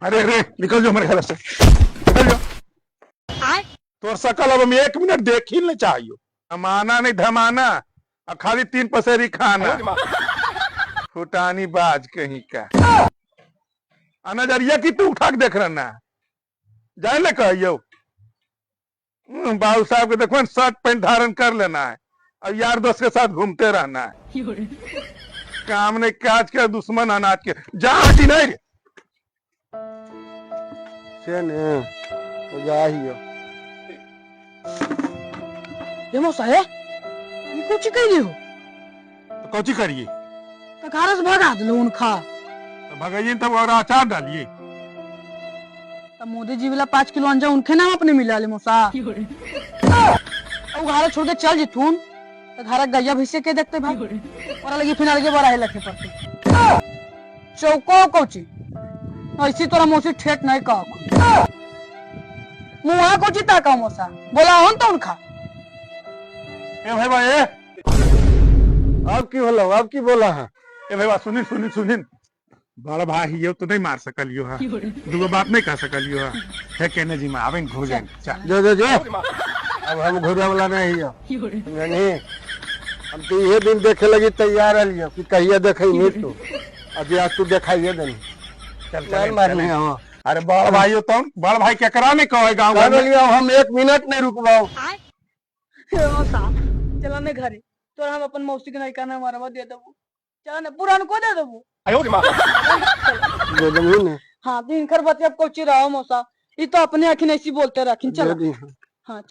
अरे अरे, निकल जाओ मेरे घर से, निकल जाओ। तोर शकल अब हम एक मिनट देख ही नहीं चाहिए। धमाना नहीं धमाना, और खाली 3 पसेरी खाना। फुटानी बाज कहीं का। आ नजरिया की तू उठा के देख रहा ना, जाए ले कहियो। बाबू साहब के देखो, शर्ट पैंट धारण कर लेना है और यार दोस्त के साथ घूमते रहना है। काम नहीं काज के, दुश्मन अनाज के। जा, हटी नहीं रे। से ने तो जा ही हो। ए मौसा, हे ई कुछ कैली हो? तो कौची करिए? तो घरस भगा दिलो उनखा। तो भगाइए तब और अचार डालिए। तो मोदी जी वाला 5 किलो अंजा उनके नाम अपने मिला ले मौसा। और घर छोड़ के चल जिथुन तो घर गैया भैंसे के देखते भाई, और लगी फिर अलगे बड़ा लखे पड़ते चौको कौची। ऐसी तोरा मौसी ठेठ नहीं कह, मुहा कौची ताका मौसा, बोला हन तो उनखा। ए भाई भाई, ए। अब की होलो? अब की बोला है? ए भाई बा, सुनी सुनी सुनी, बड़ भाई ये तो नहीं मार सकलियो है, दूगो बात नहीं कह सकलियो है। है कहने जी में आवे घुर जाए, चल। जो जो जो, अब हम घुरे वाला नहीं हो, नहीं। हम तो ये दिन देखे लगी तैयार रहियो कि कहिया देखे नहीं तू, अभी आज तू देखाइए देनी। चल। चल चल। मारने हो। अरे बड़ भाई हो तो बड़ भाई केकरा नहीं कहे गांव घर में? लियो, हम 1 मिनट नहीं रुकवाओ। हे मौसा, चला ने घरे, तोरा हम अपन मौसी के नयका ना मारवा दे देबो। चला ने, पुरान को दे देबो। दे देबू ने? हाँ, दिन खर बतिया कौची रहो मौसा, ई तो अपने आखिन ऐसी बोलते रखिन। दे चला। दी। हाँ।